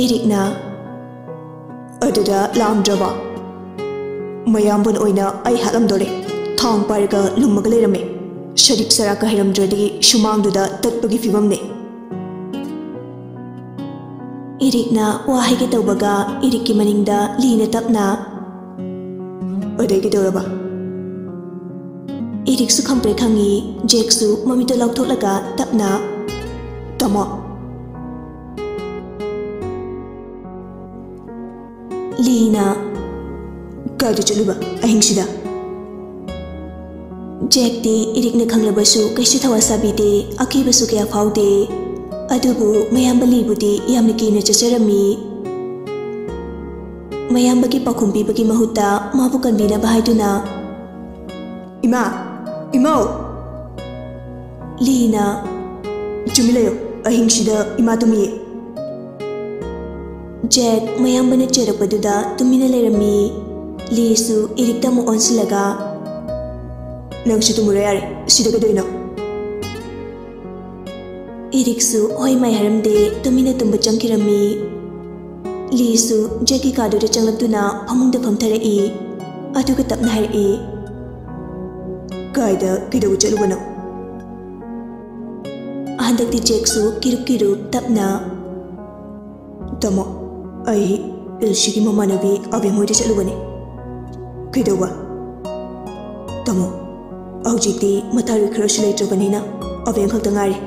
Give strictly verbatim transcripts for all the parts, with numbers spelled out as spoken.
ꯏꯔꯤꯛꯅ, "ꯑꯗꯨꯗ ꯂꯥꯛꯑꯝꯗ꯭ꯔꯕꯣ? ꯃꯌꯥꯝꯕꯅ ꯑꯣꯏꯅ ꯑꯩ ꯍꯥꯠꯂꯝꯗꯣꯔꯦ꯫ ꯊꯥꯡ ꯄꯥꯏꯔꯒ ꯂꯨꯝꯃꯒ ꯂꯩꯔꯝꯃꯦ꯫ ꯁꯔꯤꯛ ꯁꯔꯥꯛꯀ ꯍꯩꯔꯝꯗ꯭ꯔꯗꯤ ꯁꯨꯃꯥꯡꯗꯨꯗ ꯇꯠꯄꯒꯤ ꯐꯤꯕꯝꯅꯦ꯫" ꯏꯔꯤꯛꯅ ꯋꯥ ꯍꯥꯏꯒꯦ ꯇꯧꯕꯒ ꯏꯔꯤꯛꯀꯤ ꯃꯅꯤꯡꯗ ꯂꯤꯅ ꯇꯞꯅ, "ꯑꯗꯩ ꯀꯩꯗꯧꯔꯕ?" ꯏꯔꯤꯛꯁꯨ ꯈꯪꯄ꯭ꯔꯦꯛ ꯈꯪꯉꯤ꯫ ꯖꯦꯛꯁꯨ ꯃꯃꯤꯠꯇꯣ ꯂꯥꯎꯊꯣꯛꯂꯒ ꯇꯞꯅ, "ꯇꯥꯃꯣ꯫" ꯂꯤꯅ, "ꯀꯥꯏꯗ ꯆꯠꯂꯨꯕ ꯑꯍꯤꯡꯁꯤꯗ?" ꯖꯦꯛꯇꯤ ꯏꯔꯤꯛꯅ ꯈꯪꯂꯕꯁꯨ ꯀꯩꯁꯨ ꯊꯋꯥ ꯁꯥꯕꯤꯗꯦ, ꯑꯀꯤꯕꯁꯨ ꯀꯌꯥ ꯐꯥꯎꯗꯦ꯫ ꯑꯗꯨꯕꯨ ꯃꯌꯥꯝꯕ ꯂꯤꯕꯨꯗꯤ ꯌꯥꯝꯅ ꯀꯤꯅ ꯆꯠꯆꯔꯝꯃꯤ꯫ ꯃꯌꯥꯝꯕꯒꯤ ꯄꯥꯎꯈꯨꯝ ꯄꯤꯕꯒꯤ ꯃꯍꯨꯠꯇ ꯃꯥꯕꯨ ꯀꯟꯕꯤꯅꯕ ꯍꯥꯏꯗꯨꯅ, "ꯏꯃꯥ! ꯏꯃꯧ!" ꯂꯤꯅ, "ꯇꯨꯃꯤꯟ ꯂꯩꯌꯨ, ꯑꯍꯤꯡꯁꯤꯗ ꯏꯃꯥ ꯇꯨꯝꯃꯤꯌꯦ꯫" ꯖꯦꯛ ꯃꯌꯥꯝꯕꯅ ꯆꯦꯔꯛꯄꯗꯨꯗ ꯇꯨꯃꯤꯟꯅ ꯂꯩꯔꯝꯃꯤ꯫ ꯂꯤꯁꯨ ꯏꯔꯤꯛꯇ ꯑꯃꯨꯛ ꯑꯣꯟꯁꯤꯜꯂꯒ, "ꯅꯪꯁꯨ ꯇꯨꯝꯃꯨꯔꯣ ꯌꯥꯔꯦ, ꯁꯤꯗ ꯀꯩꯗꯧꯔꯤꯅꯣ?" ꯏꯔꯤꯛꯁꯨ ꯍꯣꯏ ꯃꯥꯏ ꯍꯥꯏꯔꯝꯗꯦ, ꯇꯨꯃꯤꯟꯅ ꯇꯨꯝꯕ ꯆꯪꯈꯤꯔꯝꯃꯤ꯫ ꯂꯤꯁꯨ ꯖꯦꯛꯀꯤ ꯀꯥꯗꯨꯗ ꯆꯪꯂꯛꯇꯨꯅ ꯐꯃꯨꯡꯗ ꯐꯝꯊꯔꯛꯏ꯫ ꯑꯗꯨꯒ ꯇꯞꯅ ꯍꯥꯏꯔꯛꯏ, "ꯀꯥꯏꯗ ꯀꯩꯗꯧꯕ ꯆꯠꯂꯨꯕꯅꯣ?" ꯍꯟꯗꯛꯇꯤ ꯖꯦꯛꯁꯨ ꯀꯤꯔꯨꯞ ꯀꯤꯔꯨꯞ ꯇꯞꯅ, "ꯇꯥꯃꯣ, ꯑꯩ ꯏꯜꯁꯤꯒꯤ ꯃꯃꯥꯟꯅꯕꯤ ꯑꯕꯦꯝ ꯍꯣꯏꯗ ꯆꯠꯂꯨꯕꯅꯦ꯫" "ꯀꯩꯗꯧꯕ?" "ꯇꯥꯃꯣ, ꯍꯧꯖꯤꯛꯇꯤ ꯃꯇꯥꯔꯨꯏ ꯈꯔꯁꯨ ꯂꯩꯇ꯭ꯔꯕꯅꯤꯅ ꯑꯕꯦꯝ ꯈꯛꯇ ꯉꯥꯏꯔꯦ꯫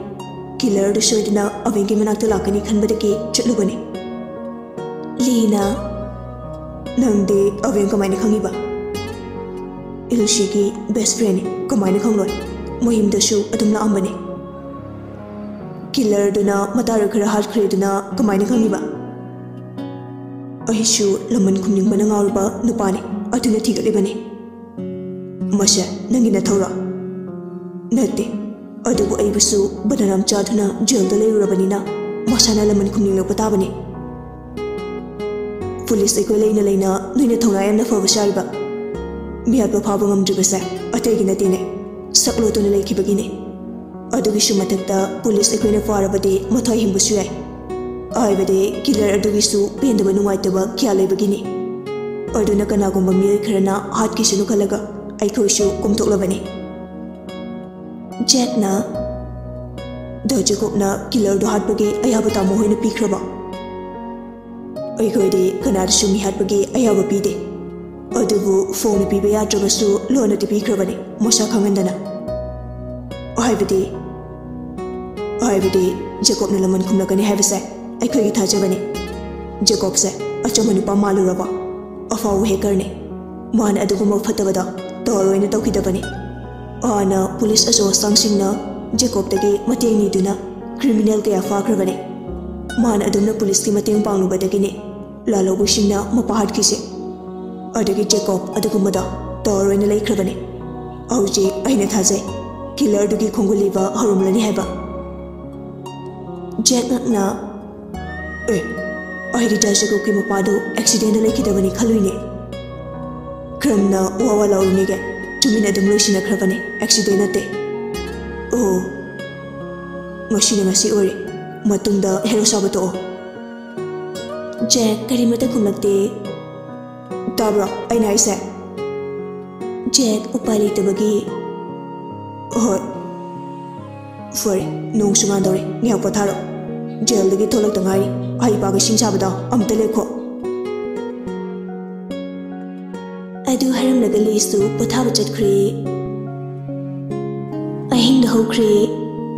ꯀꯤꯂꯔꯗꯨ ꯁꯣꯏꯗꯅ ꯑꯕꯦꯝꯒꯤ ꯃꯅꯥꯛꯇ ꯂꯥꯛꯀꯅꯤ ꯈꯟꯕꯗꯒꯤ ꯆꯠꯂꯨꯕꯅꯦ꯫" ꯂꯤꯅ, "ꯅꯪꯗꯤ ꯑꯕꯦꯝ ꯀꯃꯥꯏꯅ ꯈꯪꯉꯤꯕ?" "ꯏꯜꯁꯤꯒꯤ ꯕꯦꯁ ꯐ꯭ꯔꯦꯟꯅꯤ, ꯀꯃꯥꯏꯅ ꯈꯪꯂꯣꯏ? ꯃꯌꯨꯝꯗꯁꯨ ꯑꯗꯨꯝ ꯂꯥꯛꯑꯝꯕꯅꯦ꯫" "ꯀꯤꯂꯔꯗꯨꯅ ꯃꯇꯥꯔꯨꯏ ꯈꯔ ꯍꯥꯠꯈ꯭ꯔꯦꯗꯨꯅ ꯀꯃꯥꯏꯅ ꯈꯪꯉꯤꯕ?" "ꯑꯩꯁꯨ ꯂꯃꯟ ꯈꯨꯝꯅꯤꯡꯕꯅ ꯉꯥꯎꯔꯕ ꯅꯨꯄꯥꯅꯤ, ꯑꯗꯨꯅ ꯊꯤꯒꯠꯂꯤꯕꯅꯤ꯫" "ꯃꯁꯦ ꯅꯪꯒꯤ ꯅꯊꯧꯔꯣ?" "ꯅꯠꯇꯦ, ꯑꯗꯨꯕꯨ ꯑꯩꯕꯨꯁꯨ ꯕꯗꯅꯥꯝ ꯆꯥꯗꯨꯅ ꯖꯦꯜꯗ ꯂꯩꯔꯨꯔꯕꯅꯤꯅ ꯃꯁꯥꯅ ꯂꯃꯟ ꯈꯨꯝꯅꯤꯡꯂꯛꯄ ꯇꯥꯕꯅꯤ꯫" "ꯄꯨꯂꯤꯁ ꯑꯩꯈꯣꯏ ꯂꯩꯅ ꯂꯩꯅ ꯅꯣꯏꯅ ꯊꯧꯅꯥ ꯌꯥꯝꯅ ꯐꯕ ꯁꯥꯔꯤꯕ? ꯃꯤꯍꯥꯠꯄ ꯐꯥꯕ ꯉꯝꯗ꯭ꯔꯤꯕꯁꯦ ꯑꯇꯩꯒꯤ ꯅꯠꯇꯦꯅꯦ, ꯁꯛ ꯂꯣꯠꯇꯨꯅ ꯂꯩꯈꯤꯕꯒꯤꯅꯦ꯫ ꯑꯗꯨꯒꯤꯁꯨ ꯃꯊꯛꯇ ꯄꯨꯂꯤꯁ ꯑꯩꯈꯣꯏꯅ ꯐꯥꯔꯕꯗꯤ ꯃꯊ꯭ꯋꯥꯏ ꯍꯤꯡꯕꯁꯨ ꯌꯥꯏ꯫ ꯍꯥꯏꯕꯗꯤ ꯀꯤꯂꯔ ꯑꯗꯨꯒꯤꯁꯨ ꯄꯦꯟꯗꯕ ꯅꯨꯡꯉꯥꯏꯇꯕ ꯀꯌꯥ ꯂꯩꯕꯒꯤꯅꯤ꯫ ꯑꯗꯨꯅ ꯀꯅꯥꯒꯨꯝꯕ ꯃꯤꯑꯣꯏ ꯈꯔꯅ ꯍꯥꯠꯈꯤꯁꯅꯨ ꯈꯜꯂꯒ ꯑꯩꯈꯣꯏꯁꯨ ꯀꯣꯝꯊꯣꯛꯂꯕꯅꯤ꯫ ꯖꯦꯛꯅ, "ꯗ ꯖꯦꯀꯣꯕꯅ ꯀꯤꯂꯔꯗꯨ ꯍꯥꯠꯄꯒꯤ ꯑꯌꯥꯕ ꯇꯥꯃꯣ ꯍꯣꯏꯅ ꯄꯤꯈ꯭ꯔꯕ?" "ꯑꯩꯈꯣꯏꯗꯤ ꯀꯅꯥꯗꯁꯨ ꯃꯤ ꯍꯥꯠꯄꯒꯤ ꯑꯌꯥꯕ ꯄꯤꯗꯦ꯫ ꯑꯗꯨꯕꯨ ꯐꯣꯡꯅ ꯄꯤꯕ ꯌꯥꯗ꯭ꯔꯕꯁꯨ ꯂꯣꯟꯅꯗꯤ ꯄꯤꯈ꯭ꯔꯕꯅꯤ, ꯃꯁꯥ ꯈꯪꯍꯟꯗꯅ꯫" "ꯍꯥꯏꯕꯗꯤ?" "ꯍꯥꯏꯕꯗꯤ ꯖꯦꯀꯣꯕꯅ ꯂꯃꯟ ꯈꯨꯝꯂꯛꯀꯅꯤ ꯍꯥꯏꯕꯁꯦ ꯑꯩꯈꯣꯏꯒꯤ ꯊꯥꯖꯕꯅꯤ꯫ ꯖꯦꯀꯣꯕꯁꯦ ꯑꯆꯝꯕ ꯅꯨꯄꯥ ꯃꯥꯜꯂꯨꯔꯕ? ꯑꯐꯥꯎꯕ ꯍꯦꯀꯔꯅꯤ꯫ ꯃꯥꯅ ꯑꯗꯨꯒꯨꯝꯕ ꯐꯠꯇꯕꯗꯣ ꯇꯧꯔꯣꯏꯅ ꯇꯧꯈꯤꯗꯕꯅꯤ꯫ ꯍꯥꯟꯅ ꯄꯨꯂꯤꯁ ꯑꯆꯧ ꯑꯁꯥꯡꯁꯤꯡꯅ ꯖꯦꯀꯣꯕꯇꯒꯤ ꯃꯇꯦꯡ ꯅꯤꯗꯨꯅ ꯀ꯭ꯔꯤꯃꯤꯅꯦꯜ ꯀꯌꯥ ꯐꯥꯈ꯭ꯔꯕꯅꯤ꯫ ꯃꯥꯅ ꯑꯗꯨꯝꯅ ꯄꯨꯂꯤꯁꯀꯤ ꯃꯇꯦꯡ ꯄꯥꯡꯂꯨꯕꯗꯒꯤꯅꯤ ꯂꯥꯜꯍꯧꯕꯁꯤꯡꯅ ꯃꯄꯥ ꯍꯥꯠꯈꯤꯁꯦ꯫ ꯑꯗꯒꯤ ꯖꯦꯀꯣꯕ ꯑꯗꯨꯒꯨꯝꯕꯗꯣ ꯇꯧꯔꯣꯏꯅ ꯂꯩꯈ꯭ꯔꯕꯅꯤ꯫ ꯍꯧꯖꯤꯛ ꯑꯩꯅ ꯊꯥꯖꯩ ꯀꯤꯂꯔꯗꯨꯒꯤ ꯈꯣꯡꯒꯨꯜ ꯂꯤꯕ ꯍꯧꯔꯝꯂꯅꯤ ꯍꯥꯏꯕ꯫" ꯖꯦꯛ ꯉꯛꯅ, "ꯑꯦ, ꯑꯩꯗꯤ ꯗ ꯖꯦꯀꯣꯕꯀꯤ ꯃꯄꯥꯗꯨ ꯑꯦꯛꯁꯤꯗꯦꯟꯗ ꯂꯩꯈꯤꯗꯕꯅꯤ ꯈꯜꯂꯨꯏꯅꯦ꯫" ꯈ꯭ꯔꯝꯅ ꯋꯥ ꯋꯥ ꯂꯥꯎꯔꯨꯅꯤꯒꯦ, ꯇꯨꯃꯤꯟꯅ ꯑꯗꯨꯝ ꯂꯣꯏꯁꯤꯟꯅꯈ꯭ꯔꯕꯅꯤ, ꯑꯦꯛꯁꯤꯗꯦꯟ ꯅꯠꯇꯦ꯫ "ꯑꯣ, ꯉꯁꯤꯅ ꯉꯁꯤ ꯑꯣꯏꯔꯦ, ꯃꯇꯨꯡꯗ ꯍꯦꯔꯣ ꯁꯥꯕ ꯇꯣꯛꯑꯣ꯫" ꯖꯦꯛ ꯀꯔꯤꯃꯠꯇ ꯈꯨꯝꯂꯛꯇꯦ꯫ "ꯇꯥꯕ꯭ꯔꯣ ꯑꯩꯅ ꯍꯥꯏꯁꯦ?" ꯖꯦꯛ ꯎꯄꯥꯏ ꯂꯩꯇꯕꯒꯤ, "ꯍꯣꯏ, ꯐꯔꯦ, ꯅꯣꯡꯁꯨ ꯉꯥꯟꯗꯧꯔꯦ, ꯉꯥꯏꯍꯥꯛ ꯄꯣꯊꯥꯔꯣ꯫ ꯖꯦꯜꯗꯒꯤ ꯊꯣꯛꯂꯛꯇ ꯉꯥꯏꯔꯤ, ꯑꯩ ꯏꯄꯥꯒ ꯏꯁꯤꯡ ꯁꯥꯕꯗꯣ ꯑꯝꯇ ꯂꯦꯞꯈꯣ꯫" ꯑꯗꯨ ꯍꯥꯏꯔꯝꯂꯒ ꯂꯨꯏꯁꯁꯨ ꯄꯣꯊꯥꯕ ꯆꯠꯈ꯭ꯔꯦ꯫ ꯑꯍꯤꯡꯗ ꯍꯧꯈ꯭ꯔꯦ꯫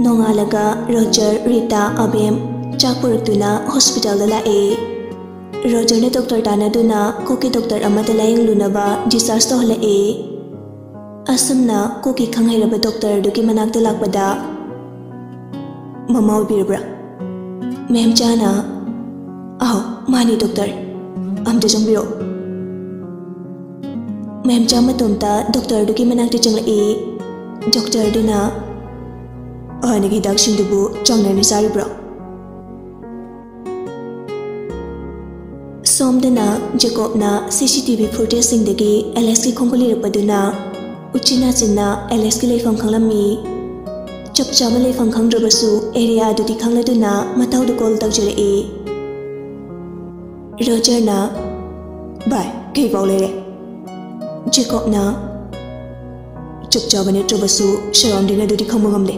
ꯅꯣꯡꯉꯥꯜꯂꯒ ꯔꯣꯖꯔ, ꯔꯤꯇꯥ, ꯑꯕꯦꯝ ꯆꯥꯛ ꯄꯨꯔꯛꯇꯨꯅ ꯍꯣꯁꯄꯤꯇꯥꯜꯗ ꯂꯥꯛꯑꯦ꯫ ꯔꯣꯖꯔꯅ ꯗꯣꯛꯇꯔ ꯇꯥꯟꯅꯗꯨꯅ ꯀꯣꯛꯀꯤ ꯗꯣꯛꯇꯔ ꯑꯃꯗ ꯂꯥꯌꯦꯡꯂꯨꯅꯕ ꯗꯤꯁꯆꯥꯔꯖ ꯇꯧꯍꯜꯂꯛꯑꯦ꯫ ꯑꯁꯨꯝꯅ ꯀꯣꯛꯀꯤ ꯈꯪꯍꯩꯔꯕ ꯗꯣꯛꯇꯔ ꯑꯗꯨꯒꯤ ꯃꯅꯥꯛꯇ ꯂꯥꯛꯄꯗ, "ꯃꯃꯥ ꯑꯣꯏꯕꯤꯔꯕ꯭ꯔꯥ?" ꯃꯦꯝ ꯆꯥꯅ, "ꯑꯥꯎ, ꯃꯥꯅꯤ ꯗꯣꯛꯇꯔ, ꯑꯝꯇ ꯆꯪꯕꯤꯔꯛꯑꯣ꯫" ꯃꯦꯝ ꯆꯥ ꯃꯇꯣꯝꯇ ꯗꯣꯛꯇꯔ ꯑꯗꯨꯒꯤ ꯃꯅꯥꯛꯇ ꯆꯪꯂꯛꯏ꯫ ꯗꯣꯛꯇꯔ ꯑꯗꯨꯅ, "ꯍꯥꯟꯅꯒꯤ ꯍꯤꯗꯥꯛꯁꯤꯡꯗꯨꯕꯨ ꯆꯥꯡ ꯅꯥꯏꯅ ꯆꯥꯔꯤꯕ꯭ꯔꯥ?" ꯁꯣꯝꯗꯅ ꯖꯦꯀꯣꯕꯅ ꯁꯤ ꯁꯤ ꯇꯤ ꯚꯤ ꯐꯨꯇꯦꯖꯁꯤꯡꯗꯒꯤ ꯑꯦꯂꯦꯛꯁꯀꯤ ꯈꯣꯡꯒꯨꯜ ꯂꯤꯔꯛꯄꯗꯨꯅ ꯎꯆꯤꯟ ꯅꯥꯆꯤꯟꯅ ꯑꯦꯂꯦꯛꯁꯀꯤ ꯂꯩꯐꯝ ꯈꯪꯂꯝꯃꯤ꯫ ꯆꯞ ꯆꯥꯕ ꯂꯩꯐꯝ ꯈꯪꯗ꯭ꯔꯕꯁꯨ ꯑꯦꯔꯤꯌꯥ ꯑꯗꯨꯗꯤ ꯈꯪꯂꯗꯨꯅ ꯃꯇꯧꯗꯨ ꯀꯣꯜ ꯇꯧꯖꯔꯛꯏ꯫ ꯔꯣꯖꯔꯅ, "ꯚꯥꯏ, ꯀꯩ ꯄꯥꯎ ꯂꯩꯔꯦ?" ꯖꯦꯀꯣꯕꯅ, "ꯆꯞ ꯆꯥꯕ ꯅꯠꯇ꯭ꯔꯕꯁꯨ ꯁꯔꯥꯎꯟꯗꯤꯡ ꯑꯗꯨꯗꯤ ꯈꯪꯕ ꯉꯝꯂꯦ꯫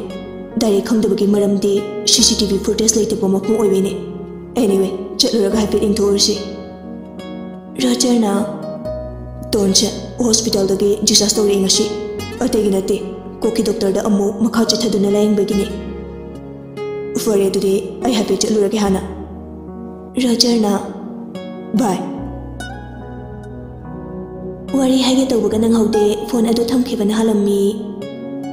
ꯗꯥꯏꯔꯦꯛ ꯈꯪꯗꯕꯒꯤ ꯃꯔꯝꯗꯤ ꯁꯤ ꯁꯤ ꯇꯤ ꯚꯤ ꯐꯨꯇꯦꯖ ꯂꯩꯇꯕ ꯃꯐꯝ ꯑꯣꯏꯕꯩꯅꯦ꯫ ꯑꯦꯅꯤꯋꯦ, ꯆꯠꯂꯨꯔꯒ ꯍꯥꯏꯐꯦꯠ ꯌꯦꯡꯊꯣꯛꯎꯔꯁꯤ꯫" ꯔꯣꯖꯔꯅ, "ꯇꯣꯟꯁꯦ ꯍꯣꯁꯄꯤꯇꯥꯜꯗꯒꯤ ꯗꯤꯁꯆꯥꯔꯖ ꯇꯧꯔꯛꯑꯦ ꯉꯁꯤ꯫ ꯑꯇꯩꯒꯤ ꯅꯠꯇꯦ, ꯀꯣꯛꯀꯤ ꯗꯣꯛꯇꯔꯗ ꯑꯃꯨꯛ ꯃꯈꯥ ꯆꯠꯊꯗꯨꯅ ꯂꯥꯌꯦꯡꯕꯒꯤꯅꯤ꯫ ꯐꯔꯦ, ꯑꯗꯨꯗꯤ ꯑꯩ ꯍꯥꯏꯐꯦꯠ ꯆꯠꯂꯨꯔꯒꯦ ꯍꯥꯟꯅ꯫" ꯔꯣꯖꯔꯅ, "ꯚꯥꯏ꯫" ꯋꯥꯔꯤ ꯍꯥꯏꯒꯦ ꯇꯧꯕꯒ ꯅꯪꯍꯧꯗꯦ, ꯐꯣꯟ ꯑꯗꯨ ꯊꯝꯈꯤꯕꯅ ꯍꯥꯜꯂꯝꯃꯤ꯫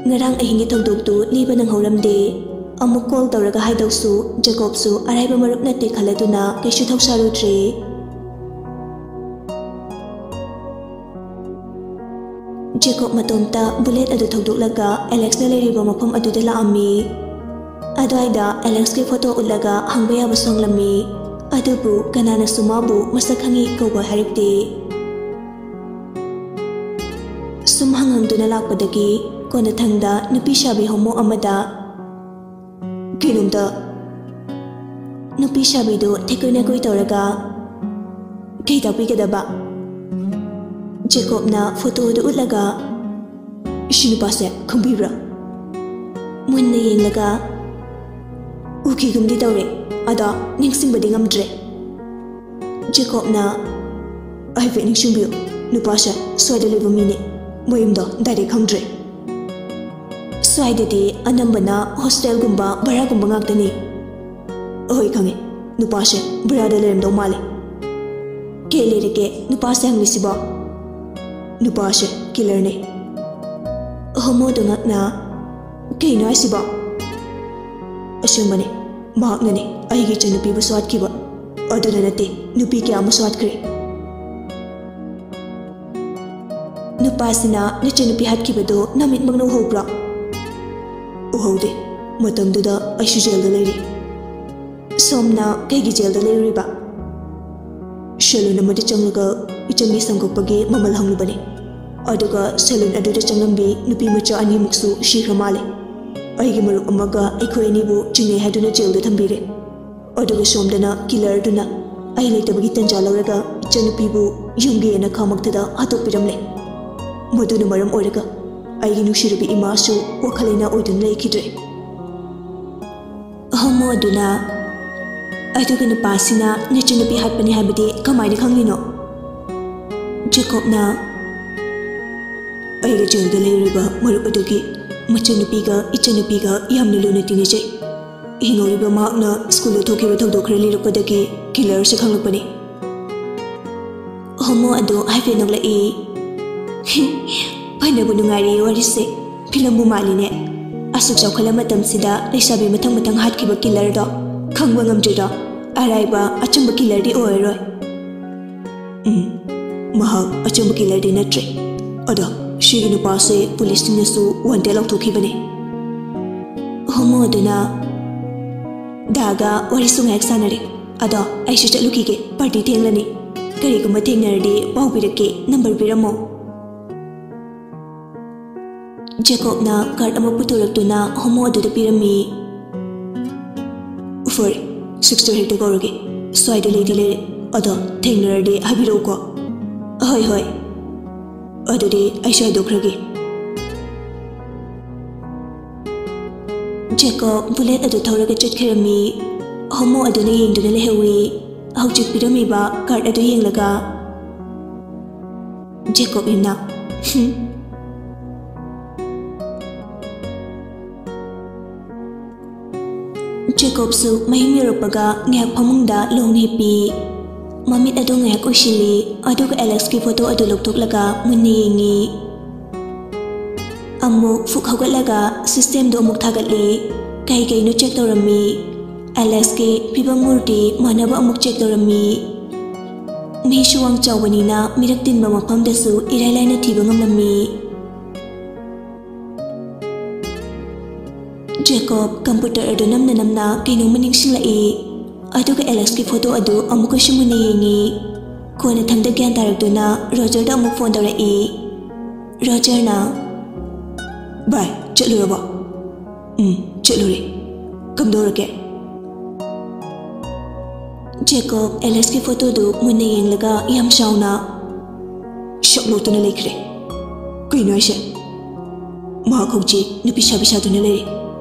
ꯉꯔꯥꯡ ꯑꯍꯤꯡꯒꯤ ꯊꯧꯗꯣꯛꯇꯨ ꯂꯤꯕ ꯅꯪꯍꯧꯔꯝꯗꯦ꯫ ꯑꯃꯨꯛ ꯀꯣꯜ ꯇꯧꯔꯒ ꯍꯥꯏꯗꯧꯁꯨ ꯖꯦꯀꯣꯕꯁꯨ ꯑꯔꯥꯏꯕ ꯃꯔꯨꯞ ꯅꯠꯇꯦ ꯈꯜꯂꯗꯨꯅ ꯀꯩꯁꯨ ꯊꯧꯁꯥꯔꯨꯗ꯭ꯔꯦ꯫ ꯖꯦꯀꯣꯕ ꯃꯇꯣꯝꯇ ꯕꯨꯂꯦꯠ ꯑꯗꯨ ꯊꯧꯗꯣꯛꯂꯒ ꯑꯦꯂꯦꯛꯁꯅ ꯂꯩꯔꯤꯕ ꯃꯐꯝ ꯑꯗꯨꯗ ꯂꯥꯛꯑꯝꯃꯤ꯫ ꯑꯗꯨꯋꯥꯏꯗ ꯑꯦꯂꯦꯛꯁꯀꯤ ꯐꯣꯇꯣ ꯎꯠꯂꯒ ꯍꯪꯕ ꯌꯥꯕꯁꯨ ꯍꯪꯂꯝꯃꯤ꯫ ꯑꯗꯨꯕꯨ ꯀꯅꯥꯅꯁꯨ ꯃꯥꯕꯨ ꯃꯁꯛ ꯈꯪꯉꯤ ꯀꯧꯕ ꯍꯥꯏꯔꯛꯇꯦ꯫ ꯁꯨꯝ ꯍꯪꯍꯪꯗꯨꯅ ꯂꯥꯛꯄꯗꯒꯤ ꯀꯣꯟꯅꯊꯪꯗ ꯅꯨꯄꯤ ꯁꯥꯕꯤ ꯍꯣꯃꯣ ꯑꯃꯗ ꯀꯩꯅꯣꯝꯇ ꯅꯨꯄꯤ ꯁꯥꯕꯤꯗꯨ ꯊꯦꯛꯀꯣꯏ ꯅꯦꯛꯀꯣꯏ ꯇꯧꯔꯒ, "ꯀꯩ ꯇꯥꯛꯄꯤꯒꯗꯕ?" ꯖꯦꯀꯣꯕꯅ ꯐꯣꯇꯣꯗꯨ ꯎꯠꯂꯒ, "ꯁꯤ ꯅꯨꯄꯥꯁꯦ ꯈꯪꯕꯤꯕ꯭ꯔꯥ?" ꯃꯨꯟꯅ ꯌꯦꯡꯂꯒ, "ꯎꯈꯤꯒꯨꯝꯗꯤ ꯇꯧꯔꯦ, ꯑꯗꯣ ꯅꯤꯡꯁꯤꯡꯕꯗꯤ ꯉꯝꯗ꯭ꯔꯦ꯫" ꯖꯦꯀꯣꯕꯅ, "ꯍꯥꯏꯐꯦꯠ ꯅꯤꯡꯁꯤꯡꯕꯤꯌꯨ, ꯅꯨꯄꯥꯁꯦ ꯁ꯭ꯋꯥꯏꯗ ꯂꯩꯕ ꯃꯤꯅꯦ, ꯃꯌꯨꯝꯗꯣ ꯗꯥꯏꯔꯦꯛ ꯈꯪꯗ꯭ꯔꯦ꯫ ꯁ꯭ꯋꯥꯏꯗꯗꯤ ꯑꯅꯝꯕꯅ ꯍꯣꯁꯇꯦꯜꯒꯨꯝꯕ ꯚꯔꯥꯒꯨꯝꯕ ꯉꯥꯛꯇꯅꯤ꯫" "ꯑꯍꯣꯏ, ꯈꯪꯉꯦ, ꯅꯨꯄꯥꯁꯦ ꯚꯔꯥꯗ ꯂꯩꯔꯝꯗꯧ ꯃꯥꯜꯂꯦ꯫" "ꯀꯩ ꯂꯩꯔꯒꯦ ꯅꯨꯄꯥꯁꯦ ꯍꯪꯂꯤꯁꯤꯕꯣ?" "ꯅꯨꯄꯥꯁꯦ ꯀꯤꯂꯔꯅꯦ꯫" ꯍꯣꯃꯣꯗꯣ ꯉꯛꯅ, "ꯀꯩꯅꯣ ꯍꯥꯏꯁꯤꯕꯣ?" "ꯑꯁꯦꯡꯕꯅꯦ, ꯃꯍꯥꯛꯅꯅꯦ ꯑꯩꯒꯤ ꯏꯆꯟꯅꯨꯄꯤꯕꯨꯁꯨ ꯍꯥꯠꯈꯤꯕ꯫ ꯑꯗꯨꯗ ꯅꯠꯇꯦ, ꯅꯨꯄꯤ ꯀꯌꯥ ꯑꯃꯁꯨ ꯍꯥꯠꯈ꯭ꯔꯦ꯫" "ꯅꯨꯄꯥꯁꯤꯅ ꯅꯆꯟꯅꯨꯄꯤ ꯍꯥꯠꯈꯤꯕꯗꯣ ꯅꯃꯤꯠꯃꯛꯅ ꯎꯍꯧꯕ꯭ꯔꯣ?" "ꯎꯍꯧꯗꯦ꯫ ꯃꯇꯝꯗꯨꯗ ꯑꯩꯁꯨ ꯖꯦꯜꯗ ꯂꯩꯔꯤ꯫" "ꯁꯣꯝꯅ ꯀꯩꯒꯤ ꯖꯦꯜꯗ ꯂꯩꯔꯨꯔꯤꯕ?" "ꯁꯦꯂꯨꯟ ꯑꯃꯗ ꯆꯪꯂꯒ ꯏꯆꯟꯒꯤ ꯁꯝ ꯀꯛꯄꯒꯤ ꯃꯃꯜ ꯍꯪꯂꯨꯕꯅꯤ꯫ ꯑꯗꯨꯒ ꯁꯦꯂꯨꯟ ꯑꯗꯨꯗ ꯆꯪꯂꯝꯕꯤ ꯅꯨꯄꯤ ꯃꯆꯥ ꯑꯅꯤꯃꯛꯁꯨ ꯁꯤꯈ꯭ꯔ ꯃꯥꯜꯂꯦ꯫" ꯑꯩꯒꯤ ꯃꯔꯨꯞ ꯑꯃꯒ ꯑꯩꯈꯣꯏ ꯑꯅꯤꯕꯨ ꯆꯤꯡꯅꯩ ꯍꯥꯏꯗꯨꯅ ꯖꯦꯜꯗ ꯊꯝꯕꯤꯔꯦ꯫ ꯑꯗꯨꯒ ꯁꯣꯝꯗꯅ ꯀꯤꯂꯔꯗꯨꯅ ꯑꯩ ꯂꯩꯇꯕꯒꯤ ꯇꯟꯖꯥ ꯂꯧꯔꯒ ꯏꯆꯟꯅꯨꯄꯤꯕꯨ ꯌꯨꯝꯒꯤ ꯌꯦꯅꯈꯥꯃꯛꯇꯗ ꯍꯥꯠꯇꯣꯛꯄꯤꯔꯝꯂꯦ꯫ ꯃꯗꯨꯅ ꯃꯔꯝ ꯑꯣꯏꯔꯒ ꯑꯩꯒꯤ ꯅꯨꯡꯁꯤꯔꯕꯤ ꯏꯃꯥꯁꯨ ꯋꯥꯈꯜ ꯂꯩꯅꯥ ꯑꯣꯏꯗꯨꯅ ꯂꯩꯈꯤꯗ꯭ꯔꯦ꯫ ꯍꯣꯃꯣ ꯑꯗꯨꯅ, "ꯑꯗꯨꯒ ꯅꯨꯄꯥꯁꯤꯅ ꯅꯆꯟꯅꯨꯄꯤ ꯍꯥꯠꯄꯅꯤ ꯍꯥꯏꯕꯗꯤ ꯀꯃꯥꯏꯅ ꯈꯪꯂꯤꯅꯣ?" ꯖꯦꯀꯣꯕꯅ, "ꯑꯩꯒ ꯖꯦꯜꯗ ꯂꯩꯔꯤꯕ ꯃꯔꯨꯞ ꯑꯗꯨꯒꯤ ꯃꯆꯟꯅꯨꯄꯤꯒ ꯏꯆꯟꯅꯨꯄꯤꯒ ꯌꯥꯝꯅ ꯂꯨꯅ ꯇꯤꯟꯅꯖꯩ꯫ ꯍꯤꯡꯍꯧꯔꯤꯕ ꯃꯍꯥꯛꯅ ꯁ꯭ꯀꯨꯜꯗ ꯊꯣꯛꯈꯤꯕ ꯊꯧꯗꯣꯛ ꯈꯔ ꯂꯤꯔꯛꯄꯗꯒꯤ ꯀꯤꯂꯔꯁꯦ ꯈꯪꯂꯛꯄꯅꯤ꯫" ꯍꯣꯃꯣ ꯑꯗꯨ ꯍꯥꯏꯐꯦꯠ ꯅꯣꯛꯂꯛꯏ꯫ "ꯐꯅꯕꯨ ꯅꯨꯡꯉꯥꯏꯔꯤꯌꯦ ꯋꯥꯔꯤꯁꯦ꯫ ꯐꯤꯂꯝꯕꯨ ꯃꯥꯜꯂꯤꯅꯦ꯫ ꯑꯁꯨꯛ ꯆꯥꯎꯈꯠꯂ ꯃꯇꯝꯁꯤꯗ ꯂꯩꯁꯥꯕꯤ ꯃꯊꯪ ꯃꯊꯪ ꯍꯥꯠꯈꯤꯕ ꯀꯤꯂꯔꯗꯣ ꯈꯪꯕ ꯉꯝꯗ꯭ꯔꯤꯗꯣ? ꯑꯔꯥꯏꯕ ꯑꯆꯨꯝꯕ ꯀꯤꯂꯔꯗꯤ ꯑꯣꯏꯔꯔꯣꯏ꯫" "ꯎꯝ, ꯃꯍꯥꯛ ꯑꯆꯨꯝꯕ ꯀꯤꯂꯔꯗꯤ ꯅꯠꯇ꯭ꯔꯦ꯫ ꯑꯗꯣ ꯁꯤꯒꯤ ꯅꯨꯄꯥꯁꯦ ꯄꯨꯂꯤꯁꯁꯤꯡꯅꯁꯨ ꯋꯥꯟꯇꯦꯗ ꯂꯥꯎꯊꯣꯛꯈꯤꯕꯅꯦ꯫" ꯍꯣꯃꯣ ꯑꯗꯨꯅ, "ꯗꯥꯒ ꯋꯥꯔꯤꯁꯨ ꯉꯥꯏꯍꯥꯛ ꯁꯥꯟꯅꯔꯦ꯫ ꯑꯗꯣ ꯑꯩꯁꯨ ꯆꯠꯂꯨꯈꯤꯒꯦ, ꯄꯥꯔꯇꯤ ꯊꯦꯡꯂꯅꯤ꯫ ꯀꯔꯤꯒꯨꯝꯕ ꯊꯦꯡꯅꯔꯗꯤ ꯄꯥꯎ ꯄꯤꯔꯛꯀꯦ, ꯅꯝꯕꯔ ꯄꯤꯔꯝꯃꯣ꯫" ꯖꯦꯀꯣꯕꯅ ꯀꯥꯔꯗ ꯑꯃ ꯄꯨꯊꯣꯔꯛꯇꯨꯅ ꯍꯣꯃꯣ ꯑꯗꯨꯗ ꯄꯤꯔꯝꯃꯤ꯫ "ꯐꯔꯦ, ꯁꯤꯁꯇꯔ ꯍꯦꯛꯇ ꯀꯧꯔꯒꯦ꯫ ꯁ꯭ꯋꯥꯏꯗ ꯂꯩꯗꯤ ꯂꯩꯔꯦ, ꯑꯗꯣ ꯊꯦꯡꯅꯔꯗꯤ ꯍꯥꯏꯕꯤꯔꯛꯎꯀꯣ꯫" "ꯍꯣꯏ, ꯍꯣꯏ꯫ ꯑꯗꯨꯗꯤ ꯑꯩꯁꯨ ꯍꯥꯏꯗꯣꯛꯈ꯭ꯔꯒꯦ꯫" ꯖꯦꯀꯣꯕ ꯕꯨꯂꯦꯠ ꯑꯗꯨ ꯊꯧꯔꯒ ꯆꯠꯈꯤꯔꯝꯃꯤ꯫ ꯍꯣꯃꯣ ꯑꯗꯨꯅ ꯌꯦꯡꯗꯨꯅ ꯂꯩꯍꯧꯏ꯫ ꯍꯧꯖꯤꯛ ꯄꯤꯔꯝꯃꯤꯕ ꯀꯥꯔꯗ ꯑꯗꯨ ꯌꯦꯡꯂꯒ ꯖꯦꯀꯣꯕ ꯏꯝꯅ, "ꯍꯨꯝ꯫" ꯖꯦꯀꯣꯕꯁꯨ ꯃꯌꯨꯝ ꯌꯧꯔꯛꯄꯒ ꯉꯥꯏꯍꯥꯛ ꯐꯃꯨꯡꯗ ꯂꯣꯡꯅ ꯍꯤꯞꯄꯤ꯫ ꯃꯃꯤꯠ ꯑꯗꯨ ꯉꯥꯏꯍꯥꯛ ꯎꯏꯁꯤꯜꯂꯤ, ꯑꯗꯨꯒ ꯑꯦꯂꯦꯛꯁꯀꯤ ꯐꯣꯇꯣ ꯑꯗꯨ ꯂꯧꯊꯣꯛꯂꯒ ꯃꯨꯟꯅ ꯌꯦꯡꯉꯤ꯫ ꯑꯃꯨꯛ ꯐꯨꯛ ꯍꯧꯒꯠꯂꯒ ꯁꯤꯁꯇꯦꯝꯗꯨ ꯑꯃꯨꯛ ꯊꯥꯒꯠꯂꯤ꯫ ꯀꯩ ꯀꯩꯅꯣ ꯆꯦꯛ ꯇꯧꯔꯝꯃꯤ꯫ ꯑꯦꯂꯦꯛꯁꯀꯤ ꯐꯤꯕꯝ ꯃꯨꯔꯇꯤ ꯃꯥꯟꯅꯕ ꯑꯃꯨꯛ ꯆꯦꯛ ꯇꯧꯔꯝꯃꯤ꯫ ꯃꯤꯁꯨ ꯋꯥꯡ ꯆꯥꯎꯕꯅꯤꯅ ꯃꯤꯔꯛ ꯇꯤꯟꯕ ꯃꯐꯝꯗꯁꯨ ꯏꯔꯥꯏ ꯂꯥꯏꯅ ꯊꯤꯕ ꯉꯝꯂꯝꯃꯤ꯫ ꯖꯦꯀꯣꯕ ꯀꯝꯄ꯭ꯌꯨꯇꯔ ꯑꯗꯨ ꯅꯝꯅ ꯅꯝꯅ ꯀꯩꯅꯣꯝꯃ ꯅꯤꯡꯁꯤꯡꯂꯛꯏ꯫ ꯑꯗꯨꯒ ꯑꯦꯂꯦꯛꯁꯀꯤ ꯐꯣꯇꯣ ꯑꯗꯨ ꯑꯃꯨꯛꯀꯁꯨ ꯃꯨꯟꯅ ꯌꯦꯡꯉꯤ꯫ ꯀꯣꯟꯅꯊꯪꯗ ꯒ꯭ꯌꯥꯟ ꯇꯥꯔꯛꯇꯨꯅ ꯔꯣꯖꯔꯗ ꯑꯃꯨꯛ ꯐꯣꯟ ꯇꯧꯔꯛꯏ꯫ ꯔꯣꯖꯔꯅ, "ꯚꯥꯏ, ꯆꯠꯂꯨꯔꯕꯣ?" ꯎꯝ, ꯆꯠꯂꯨꯔꯦ꯫ ꯀꯝꯗꯧꯔꯒꯦ? ꯖꯦꯀꯣꯕ ꯑꯦꯂꯦꯛꯁꯀꯤ ꯐꯣꯇꯣꯗꯨ ꯃꯨꯟꯅ ꯌꯦꯡꯂꯒ ꯌꯥꯝ ꯆꯥꯎꯅ ꯁꯛ ꯂꯣꯠꯇꯨꯅ ꯂꯩꯈ꯭ꯔꯦ꯫ ꯀꯩꯅꯣ ꯍꯥꯏꯁꯦ? ꯃꯍꯥꯛ ꯍꯧꯖꯤꯛ ꯅꯨꯄꯤ ꯁꯥꯕꯤ ꯁꯥꯗꯨꯅ ꯂꯩꯔꯦ꯫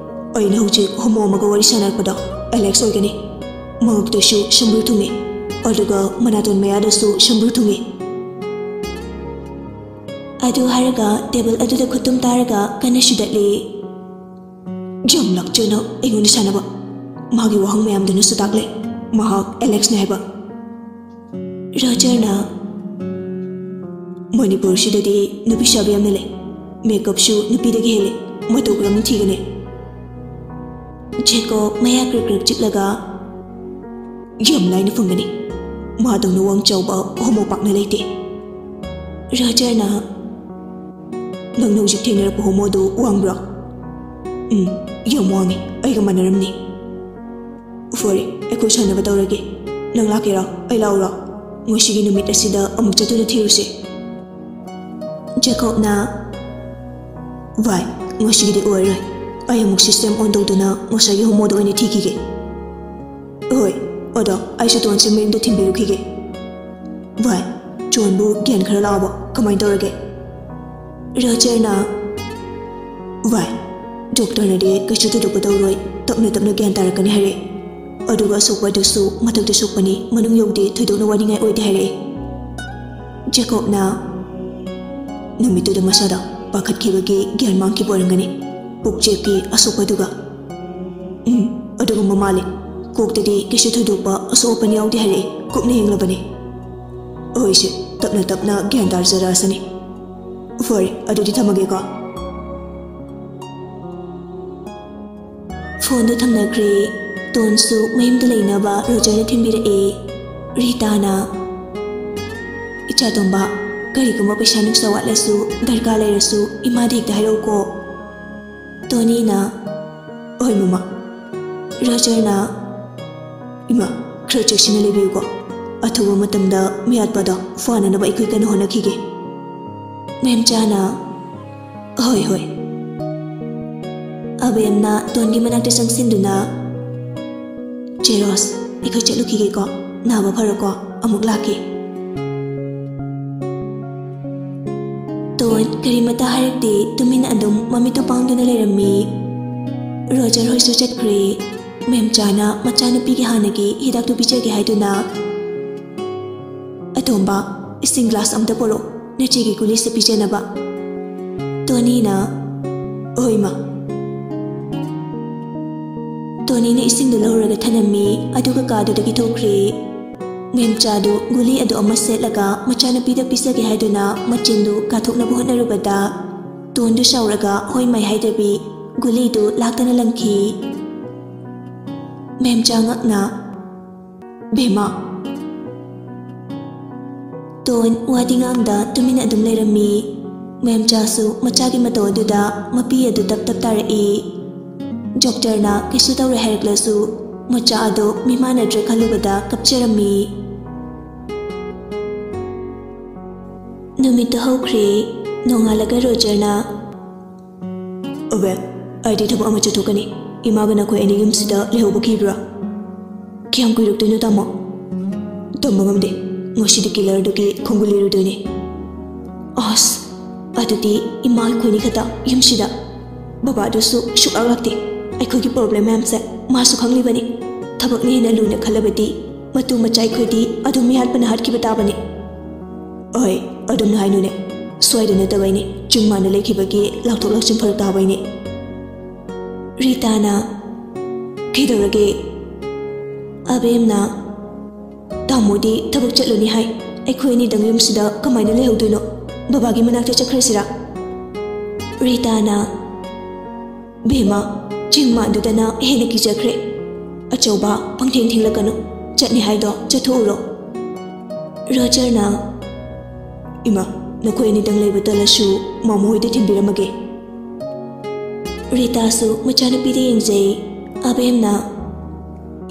ꯑꯩꯅ ꯍꯧꯖꯤꯛ ꯍꯣꯃꯣ ꯑꯃꯒ ꯋꯥꯔꯤ ꯁꯥꯟꯅꯔꯛꯄꯗꯣ ꯑꯦꯂꯦꯛꯁ ꯑꯣꯏꯒꯅꯤ꯫ ꯃꯉꯛꯇꯁꯨ ꯁꯝꯕ꯭ꯔꯨ ꯊꯨꯡꯉꯤ, ꯑꯗꯨꯒ ꯃꯅꯥꯇꯣꯟ ꯃꯌꯥꯗꯁꯨ ꯁꯝꯕ꯭ꯔꯨ ꯊꯨꯡꯉꯤ꯫ ꯑꯗꯨ ꯍꯥꯏꯔꯒ ꯇꯦꯕꯜ ꯑꯗꯨꯗ ꯈꯨꯠꯇꯨꯝ ꯇꯥꯔꯒ ꯀꯟꯅ ꯁꯨꯗꯠꯂꯤ꯫ ꯌꯥꯝ ꯂꯥꯛꯆꯅ ꯑꯩꯉꯣꯟꯗ ꯁꯥꯟꯅꯕ꯫ ꯃꯥꯒꯤ ꯋꯥꯍꯪ ꯃꯌꯥꯝꯗꯨꯅꯁꯨ ꯇꯥꯛꯂꯦ ꯃꯍꯥꯛ ꯑꯦꯂꯦꯛꯁꯅꯦ ꯍꯥꯏꯕ꯫ ꯔꯣꯖꯔꯅ, "ꯃꯅꯤꯄꯨꯔꯁꯤꯗꯗꯤ ꯅꯨꯄꯤ ꯁꯥꯕꯤ ꯌꯥꯝꯅ ꯂꯩ꯫ ꯃꯦꯀꯞꯁꯨ ꯅꯨꯄꯤꯗꯒꯤ ꯍꯦꯜꯂꯦ꯫ ꯃꯇꯧ ꯀꯔꯝꯅ ꯊꯤꯒꯅꯤ?" ꯖꯦꯀꯣꯕ ꯃꯌꯥ ꯀ꯭ꯔꯛ ꯀ꯭ꯔꯛ ꯆꯤꯛꯂꯒ, "ꯌꯥꯝ ꯂꯥꯏꯅ ꯐꯪꯒꯅꯤ꯫ ꯃꯥꯗꯧꯅ ꯋꯥꯡ ꯆꯥꯎꯕ ꯍꯣꯃꯣ ꯄꯥꯛꯅ ꯂꯩꯇꯦ"꯫ ꯔꯣꯖꯔꯅ, "ꯅꯪꯅ ꯍꯧꯖꯤꯛ ꯊꯦꯡꯅꯔꯛꯄ ꯍꯣꯃꯣꯗꯨ ꯋꯥꯡꯕ꯭ꯔꯣ?" "ꯎꯝ, ꯌꯥꯝ ꯋꯥꯡꯉꯤ꯫ ꯑꯩꯒ ꯃꯥꯟꯅꯔꯝꯅꯤ"꯫ "ꯐꯔꯦ, ꯑꯩꯈꯣꯏ ꯁꯥꯟꯅꯕ ꯇꯧꯔꯒꯦ꯫ ꯅꯪ ꯂꯥꯛꯀꯦꯔꯣ? ꯑꯩ ꯂꯥꯛꯎꯔꯣ? ꯉꯁꯤꯒꯤ ꯅꯨꯃꯤꯠ ꯑꯁꯤꯗ ꯑꯃꯨꯛ ꯆꯠꯇꯨꯅ ꯊꯤꯔꯨꯁꯦ"꯫ ꯖꯦꯀꯣꯕꯅ, "ꯚꯥꯏ, ꯉꯁꯤꯒꯤꯗꯤ ꯑꯣꯏꯔꯣꯏ꯫ ꯑꯩ ꯑꯃꯨꯛ ꯁꯤꯁꯇꯦꯝ ꯑꯣꯟ ꯇꯧꯗꯨꯅ ꯉꯁꯥꯏꯒꯤ ꯍꯣꯃꯣꯗꯣ ꯑꯣꯏꯅ ꯊꯤꯈꯤꯒꯦ"꯫ "ꯍꯣꯏ, ꯑꯗꯣ ꯑꯩꯁꯨ ꯇꯣꯟꯁꯦ ꯃꯌꯨꯝꯗ ꯊꯤꯟꯕꯤꯔꯨꯈꯤꯒꯦ"꯫ "ꯚꯥꯏ, ꯆꯣꯟꯕꯨ ꯒ꯭ꯌꯥꯟ ꯈꯔ ꯂꯥꯛꯑꯕꯣ? ꯀꯃꯥꯏꯅ ꯇꯧꯔꯒꯦ?" ꯔꯣꯖꯔꯅ, "ꯚꯥꯏ, ꯗꯣꯛꯇꯔꯅꯗꯤ ꯀꯩꯁꯨ ꯊꯣꯏꯗꯣꯛꯄ ꯇꯧꯔꯣꯏ, ꯇꯞꯅ ꯇꯞꯅ ꯒ꯭ꯌꯥꯟ ꯇꯥꯔꯛꯀꯅꯤ ꯍꯥꯏꯔꯛꯑꯦ꯫ ꯑꯗꯨꯒ ꯑꯁꯣꯛꯄ ꯑꯗꯨꯁꯨ ꯃꯊꯛꯇ ꯁꯣꯛꯄꯅꯤ, ꯃꯅꯨꯡ ꯌꯧꯗꯦ, ꯊꯣꯏꯗꯣꯛꯅ ꯋꯥꯅꯤꯡꯉꯥꯏ ꯑꯣꯏꯗꯦ" ꯍꯥꯏꯔꯛꯑꯦ꯫ ꯖꯦꯀꯣꯕꯅ, "ꯅꯨꯃꯤꯠꯇꯨꯗ ꯃꯁꯥꯗ ꯄꯥꯈꯠꯈꯤꯕꯒꯤ ꯒ꯭ꯌꯥꯟ ꯃꯥꯡꯈꯤꯕ ꯑꯣꯏꯔꯝꯒꯅꯤ, ꯄꯨꯛꯆꯦꯞꯀꯤ ꯑꯁꯣꯛꯄꯗꯨꯒ"꯫ "ꯎꯝ, ꯑꯗꯨꯒꯨꯝꯕ ꯃꯥꯜꯂꯦ꯫ ꯀꯣꯛꯇꯗꯤ ꯀꯩꯁꯨ ꯊꯣꯏꯗꯣꯛꯄ ꯑꯁꯣꯛ ꯑꯄꯟ ꯌꯥꯎꯗꯦ ꯍꯥꯏꯔꯛꯑꯦ, ꯀꯨꯞꯅ ꯌꯦꯡꯂꯕꯅꯤ"꯫ "ꯍꯣꯏꯁꯦ, ꯇꯞꯅ ꯇꯞꯅ ꯒ꯭ꯌꯥꯟ ꯇꯥꯖꯔꯛꯑꯁꯅꯤ꯫ ꯐꯔꯦ, ꯑꯗꯨꯗꯤ ꯊꯝꯃꯒꯦꯀꯣ"꯫ ꯐꯣꯟꯗꯨ ꯊꯝꯅꯈ꯭ꯔꯦ꯫ ꯇꯣꯟꯁꯨ ꯃꯌꯨꯝꯗ ꯂꯩꯅꯕ ꯔꯣꯖꯔꯅ ꯊꯤꯟꯕꯤꯔꯛꯑꯦ꯫ ꯔꯤꯇꯥꯅ, "ꯏꯆꯥ ꯇꯣꯝꯕ, ꯀꯔꯤꯒꯨꯝꯕ ꯄꯩꯁꯥ ꯅꯨꯡꯁꯥ ꯋꯥꯠꯂꯁꯨ, ꯗꯔꯀꯥꯔ ꯂꯩꯔꯁꯨ ꯏꯃꯥꯗ ꯍꯦꯛꯇ ꯍꯥꯏꯔꯛꯎꯀꯣ"꯫ ꯇꯣꯅꯤꯅ, "ꯍꯣꯏ ꯃꯃꯥ"꯫ ꯔꯣꯖꯔꯅ, "ꯏꯃꯥ, ꯈꯔ ꯆꯦꯛꯁꯤꯟꯅ ꯂꯩꯕꯤꯌꯨꯀꯣ꯫ ꯑꯊꯨꯕ ꯃꯇꯝꯗ ꯃꯌꯥꯠꯄꯗꯣ ꯐꯅꯅꯕ ꯑꯩꯈꯣꯏ ꯀꯟꯅ ꯍꯣꯠꯅꯈꯤꯒꯦ"꯫ ꯃꯦꯝꯆꯥꯅ, "ꯍꯣꯏ, ꯍꯣꯏ"꯫ ꯑꯕꯦꯝꯅ ꯇꯣꯟꯒꯤ ꯃꯅꯥꯛꯇ ꯆꯪꯁꯤꯟꯗꯨꯅ, "ꯆꯦ ꯔꯣꯁ, ꯑꯩꯈꯣꯏ ꯆꯠꯂꯨꯈꯤꯒꯦꯀꯣ꯫ ꯅꯥꯕ ꯐꯔꯣꯀꯣ, ꯑꯃꯨꯛ ꯂꯥꯛꯀꯦ꯫" ꯇꯣꯟ ꯀꯔꯤꯃꯠꯇ ꯍꯥꯏꯔꯛꯇꯦ, ꯇꯨꯃꯤꯟꯅ ꯑꯗꯨꯝ ꯃꯃꯤꯠꯇꯨ ꯄꯥꯡꯗꯨꯅ ꯂꯩꯔꯝꯃꯤ꯫ ꯔꯣꯖꯔ ꯍꯣꯏꯁꯨ ꯆꯠꯈ꯭ꯔꯦ꯫ ꯃꯦꯝꯆꯥꯅ ꯃꯆꯥꯅꯨꯄꯤꯒꯤ ꯍꯥꯟꯅꯒꯤ ꯍꯤꯗꯥꯛꯇꯨ ꯄꯤꯖꯒꯦ ꯍꯥꯏꯗꯨꯅ, "ꯑꯇꯣꯝꯕ, ꯏꯁꯤꯡ ꯒ꯭ꯂꯥꯁ ꯑꯝꯇ ꯄꯣꯔꯛꯑꯣ, ꯅꯆꯦꯒꯤ ꯒꯨꯂꯤꯁꯦ ꯄꯤꯖꯅꯕ꯫" ꯇꯣꯅꯤꯅ, "ꯍꯣꯏ, ꯃꯥ꯫" ꯇꯣꯅꯤꯅ ꯏꯁꯤꯡꯗꯨ ꯂꯧꯔꯒ ꯊꯅꯝꯃꯤ, ꯑꯗꯨꯒ ꯀꯥꯗꯨꯗꯒꯤ ꯊꯣꯛꯈ꯭ꯔꯦ꯫ ꯃꯦꯝꯆꯥꯗꯨ ꯒꯨꯂꯤ ꯑꯗꯨ ꯑꯃ ꯁꯦꯠꯂꯒ ꯃꯆꯥꯅꯨꯄꯤꯗ ꯄꯤꯖꯒꯦ ꯍꯥꯏꯗꯨꯅ ꯃꯆꯤꯟꯗꯨ ꯀꯥꯊꯣꯛꯅꯕ ꯍꯣꯠꯅꯔꯨꯕꯗ, ꯇꯣꯟꯗꯨ ꯁꯥꯎꯔꯒ ꯍꯣꯏ ꯃꯥꯏ ꯍꯥꯏꯗꯕꯤ ꯒꯨꯂꯤꯗꯨ ꯂꯥꯛꯇꯅ ꯂꯪꯈꯤ꯫ ꯃꯦꯝꯆꯥ ꯉꯛꯅ, "ꯕꯦꯝꯃ!" ꯇꯣꯟ ꯋꯥꯗꯤ ꯉꯥꯡꯗ ꯇꯨꯃꯤꯟꯅ ꯑꯗꯨꯝ ꯂꯩꯔꯝꯃꯤ꯫ ꯃꯦꯝꯆꯥꯁꯨ ꯃꯆꯥꯒꯤ ꯃꯇꯧ ꯑꯗꯨꯗ ꯃꯄꯤ ꯑꯗꯨ ꯇꯞ ꯇꯞ ꯇꯥꯔꯛꯏ꯫ ꯗꯣꯛꯇꯔꯅ ꯀꯩꯁꯨ ꯇꯧꯔꯦ ꯍꯥꯏꯔꯛꯂꯁꯨ, ꯃꯆꯥ ꯑꯗꯣ ꯃꯤꯃꯥꯟꯅꯗ꯭ꯔꯦ ꯈꯜꯂꯨꯕꯗ ꯀꯞꯆꯔꯝꯃꯤ꯫ ꯅꯨꯃꯤꯠꯇꯨ ꯍꯧꯈ꯭ꯔꯦ꯫ ꯅꯣꯡꯉꯥꯜꯂꯒ ꯔꯣꯖꯔꯅ, "ꯑꯕꯦ, ꯑꯩꯗꯤ ꯊꯕꯛ ꯑꯃ ꯆꯠꯊꯣꯛꯀꯅꯤ꯫ ꯏꯃꯥꯒ ꯅꯈꯣꯏ ꯑꯅꯤ ꯌꯨꯝꯁꯤꯗ ꯂꯩꯍꯧꯕ ꯀꯤꯕ꯭ꯔꯥ?" "ꯀꯌꯥꯝ ꯀꯨꯏꯔꯛꯇꯣꯏꯅꯣ, ꯇꯥꯃꯣ?" "ꯇꯝꯕ ꯉꯝꯗꯦ꯫ ꯉꯁꯤꯗꯤ ꯀꯤꯂꯔꯗꯨꯒꯤ ꯈꯣꯡꯒꯨꯜ ꯂꯤꯔꯨꯗꯣꯏꯅꯦ꯫" "ꯑꯁ, ꯑꯗꯨꯗꯤ ꯏꯃꯥ ꯑꯩꯈꯣꯏꯅꯤ ꯈꯛꯇ ꯌꯨꯝꯁꯤꯗ?" "ꯕꯕꯥꯗꯨꯁꯨ ꯁꯨꯛꯂꯥꯛ ꯂꯥꯛꯇꯦ꯫ ꯑꯩꯈꯣꯏꯒꯤ ꯄ꯭ꯔꯣꯕ꯭ꯂꯦꯝ ꯃꯌꯥꯝꯁꯦ ꯃꯥꯁꯨ ꯈꯪꯂꯤꯕꯅꯤ꯫ ꯊꯕꯛꯅ ꯍꯦꯟꯅ ꯂꯨꯅ ꯈꯜꯂꯕꯗꯤ ꯃꯇꯨ ꯃꯆꯥ ꯑꯩꯈꯣꯏꯗꯤ ꯑꯗꯨꯝ ꯃꯤꯍꯥꯠꯄꯅ ꯍꯥꯠꯈꯤꯕ ꯇꯥꯕꯅꯤ꯫" "ꯍꯣꯏ, ꯑꯗꯨꯝꯅ ꯍꯥꯏꯅꯨꯅꯦ꯫ ꯁ꯭ꯋꯥꯏꯗ ꯅꯠꯇꯕꯩꯅꯦ, ꯆꯤꯡ ꯃꯥꯟꯗ ꯂꯩꯈꯤꯕꯒꯤ ꯂꯥꯛꯊꯣꯛ ꯂꯥꯛꯁꯤꯟ ꯐꯔꯛ ꯇꯥꯕꯩꯅꯦ꯫" ꯔꯤꯇꯥꯅ, "ꯀꯩꯗꯧꯔꯒꯦ?" ꯑꯕꯦꯝꯅ, "ꯇꯥꯃꯣꯗꯤ ꯊꯕꯛ ꯆꯠꯂꯨꯅꯤ ꯍꯥꯏ꯫ ꯑꯩꯈꯣꯏ ꯑꯅꯤꯗꯪ ꯌꯨꯝꯁꯤꯗ ꯀꯃꯥꯏꯅ ꯂꯩꯍꯧꯗꯣꯏꯅꯣ? ꯕꯕꯥꯒꯤ ꯃꯅꯥꯛꯇ ꯆꯠꯈ꯭ꯔꯁꯤꯔꯥ?" ꯔꯤꯇꯥꯅ, "ꯕꯦꯝꯃ, ꯆꯤꯡ ꯃꯥꯟꯗꯨꯗꯅ ꯍꯦꯟꯅ ꯀꯤꯖꯈ꯭ꯔꯦ꯫ ꯑꯆꯧꯕ, ꯄꯪꯊꯦꯡ ꯊꯦꯡꯂꯛꯀꯅꯨ꯫ ꯆꯠꯅꯤ ꯍꯥꯏꯗꯣ ꯆꯠꯊꯣꯛꯎꯔꯣ꯫" ꯔꯣꯖꯔꯅ, "ꯏꯃꯥ, ꯅꯈꯣꯏ ꯑꯅꯤꯗꯪ ꯂꯩꯕ ꯇꯜꯂꯁꯨ ꯃꯥꯃꯣ ꯍꯣꯏꯗ ꯊꯤꯟꯕꯤꯔꯝꯃꯒꯦ꯫" ꯔꯤꯇꯥꯁꯨ ꯃꯆꯥꯅꯨꯄꯤꯗ ꯌꯦꯡꯖꯩ꯫ ꯑꯕꯦꯝꯅ,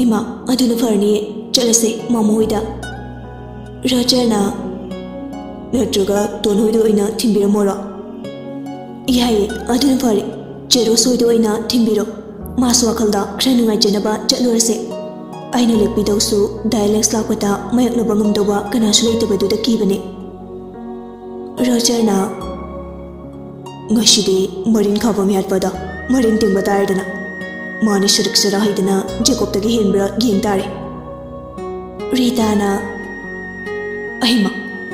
"ꯏꯃꯥ, ꯑꯗꯨꯅ ꯐꯔꯅꯤꯌꯦ, ꯆꯠꯂꯁꯦ ꯃꯥꯃꯣ ꯍꯣꯏꯗ꯫" ꯔꯣꯖꯔꯅ, "ꯅꯠꯇ꯭ꯔꯒ ꯇꯣꯟ ꯍꯣꯏꯗ ꯑꯣꯏꯅ ꯊꯤꯟꯕꯤꯔꯝꯃꯣꯔꯣ?" "ꯌꯥꯏꯌꯦ, ꯑꯗꯨꯅ ꯐꯔꯦ꯫ ꯆꯦ ꯔꯣꯁ ꯍꯣꯏꯗ ꯑꯣꯏꯅ ꯊꯤꯟꯕꯤꯔꯣ꯫ ꯃꯥꯁꯨ ꯋꯥꯈꯜꯗ ꯈꯔ ꯅꯨꯡꯉꯥꯏꯖꯅꯕ ꯆꯠꯂꯨꯔꯁꯦ꯫ ꯑꯩꯅ ꯂꯦꯞꯄꯤꯗꯧꯁꯨ ꯗꯥꯏꯂꯦꯛꯁ ꯂꯥꯛꯄꯗ ꯃꯥꯌꯣꯛꯅꯕ ꯉꯝꯗꯧꯕ ꯀꯅꯥꯁꯨ ꯂꯩꯇꯕꯗꯨꯗ ꯀꯤꯕꯅꯦ꯫ ꯔꯣꯖꯔꯅ, "ꯉꯁꯤꯗꯤ ꯃꯔꯤꯟ ꯈꯥꯕ ꯃꯤꯍꯥꯠꯄꯗ ꯃꯔꯤꯟ ꯇꯤꯡꯕ ꯇꯥꯔꯦꯗꯅ꯫ ꯃꯥꯅ ꯁꯔꯛ ꯁꯔꯥ ꯍꯩꯗꯅ ꯖꯦꯀꯣꯕꯇꯒꯤ ꯍꯦꯟꯕ꯭ꯔꯥ ꯌꯦꯡ ꯇꯥꯔꯦ"꯫ ꯔꯤꯇꯥꯅ, "ꯑꯩꯃ,